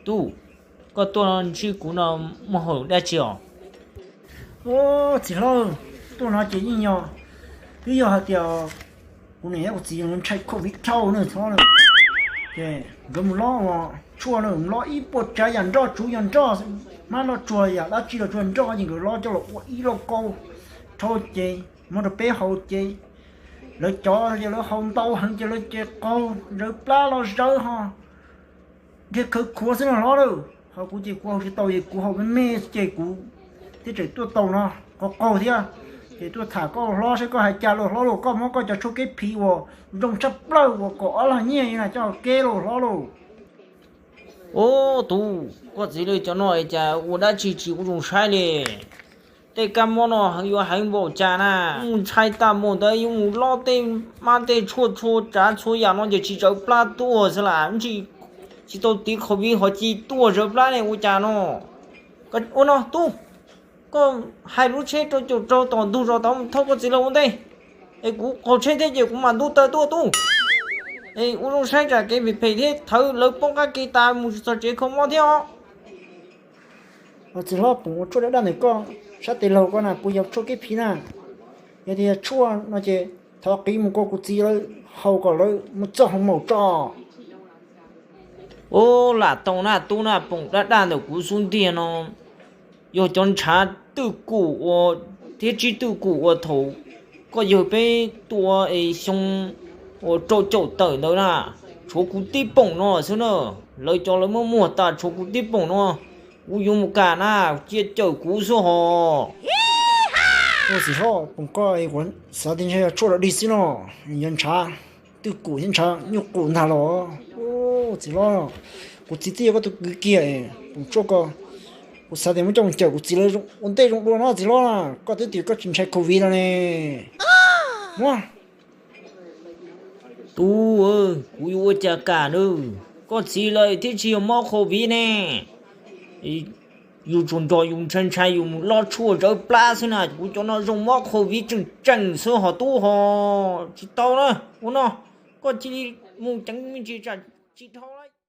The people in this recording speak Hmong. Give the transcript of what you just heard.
Tub, koj tuaj ntsib kuv no muaj hauj lwm dab tsi os? Txiv hlob, tuaj no ces yeej yog, twb yog hais tias kuv niam thiab kuv txiv ntshai COVID dhau na txhob na, ces nkawd mus lob ua tshuaj na, mus lob ib puas tsav yam nroj tsuv yam nroj, hmab nroj tsuag yam dab tsi los tsuag nroj ces nkawd lob coj los ua ib lauj kaub rhaub ces muab rau peb haus ces lawv cov ces lawv haus ntau heev ces lawv ces qaug zawv plab los zawv ho nrhiav khawv khuav xwb no hlob lauj. Ho kuv ces kuv haus tsis tau es kuv haus me me ces kuv thiaj tseem tuaj tau no, qaug qaug thiab. Ces tuaj tham koj hlob saib koj hais cas lauj hlob lauj, koj muab koj cov tshuaj kev phiv uas zoo tshaj plaws uas kaum ob lag nyiaj na coj kev lauj hlob lauj. Ub, tub, koj txiv lawv cov no cas ua dab tsi tsis ua zoo saib li. Tej kab mob no heev yuav heev npaum cas na, mus ntshai tag mus ntawd yuav mus lob tej mab tej tshuaj txhua tsav txhua yam no ces tsis tsawv plab tuaj xwb las, tsis tau tiv COVID ho cia tuaj tsawv plab ne ua cas no. Ua no tub, koj hais lub tsheb rau caum raug tom ntug zos tod mus thauj koj txiv lawv ua ntej, es kuv qaug tsheb thiab ces kuv mam ntuj taw tuaj tub. Es ua zoo saib tsam kev phem phem thiab thawv lawv poob qab kev tas mus txog tsev kho mob thiab os. Txiv hlob, pum ua tshuaj daj daj ntawm koj sab tes laug ko na puas yog tshuaj kev phiv na? Yog tias yog tshuaj no ces thov qiv mus rau kuv txiv lawv haus kom lawv mus txog hoo maum tso. Ub, lam tau na tub na, pum daj daj ntawm kuv xub ntiag no yog cov ntshav twj kum ua, thiab tsib twj kum ua thaum koj yawg peb tua es xyoo uas rau caum tawm ntawd na, tshuav kuv tib poom no xwb na. Lawv cov lawv muab muag tas tshuav kuv tib poom no, kuv yuav mus kam na, cia cawm kuv xwb hos. Ua txiv hlob, pum koj xav tias ntshe yog tshuaj dog dig xwb no, yog ntshav twj kum thiab ntshav nyuj qus ntag los. Txiv hlob, kuv txiv twb yog koj tus kwv kiag, pum tshuaj ko, kuv xav tias muab coj mus cawm kuv txiv lawv ua ntej zoo dua no txiv hlob, koj twb tias koj tsis ntshai COVID no ne. Muab. Tub, kuv yuav ua cas kam na, koj txiv lawv thiaj tsis yog mob COVID ne. Yus tsuas nrog yus ntshai ntshai yus mus lob tshuaj zawv plab xwb na, kuv cov no zoo mob COVID tseem tseem xwb hos tub hos. Tsis tau na, ua no, koj cia li mus ceev me ntsis tsam tsis dhau.